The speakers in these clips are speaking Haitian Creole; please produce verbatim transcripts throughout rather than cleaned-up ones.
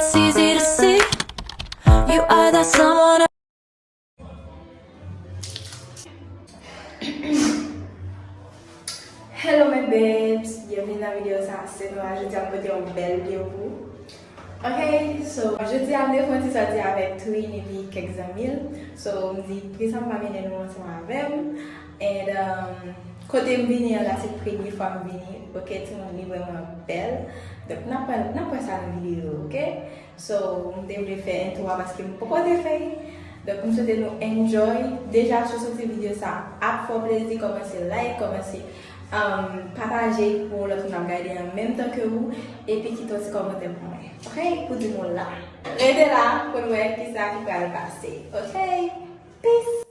It's easy to see you are that someone. Hello my babes, byenveni nan videyo sa. Se Nora, jodi a m pote yon bèl videyo pou ou. Ok, so jodi a m te fè yon ti sòti avèk Twin epi kèk zanmi l. So m di prezan m pa mennen nou ansanm avè m. And um, kote m vini an la se premye fwa m vini. Ok, timoun li vrèman bèl. Donk n ap wè, n ap wè sa nan videyo, ok? So, m te vle fè entwo a paske m poko te fè l. Donk, m swete nou enjoy. Deja, si w santi videyo sa ap fè w plezi, kòmanse like, kòmanse um, pataje pou lòt moun ap gade an menm tan ke ou. Epi kite yon ti kòmantè pou mwen. Ok? Pou di m w la. Rete la pou n wè kisa ki pral pase. Ok? Peace!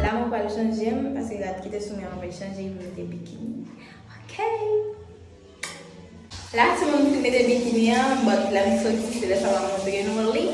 La mwen pral chanje m, paske rad ki te sou men an mwen chanje pou mete bikini. Ok. La, timoun, m fin mete bikini an, but lè m soti, se lè sa m ap montre nou li.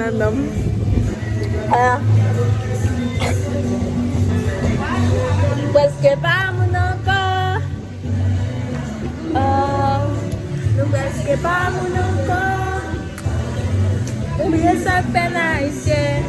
Nan m. Ah. M prèske pa moun ankò. Oh, nou prèske pa moun ankò. Ou bliye sa k fè n ayisyen.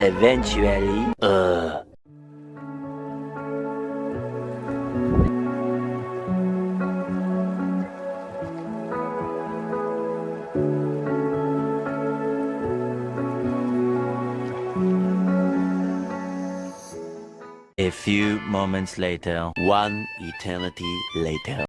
Eventually, uh. A few moments later. One eternity later.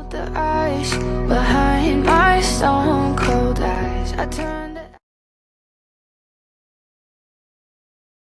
The ice behind my stone cold eyes. I turn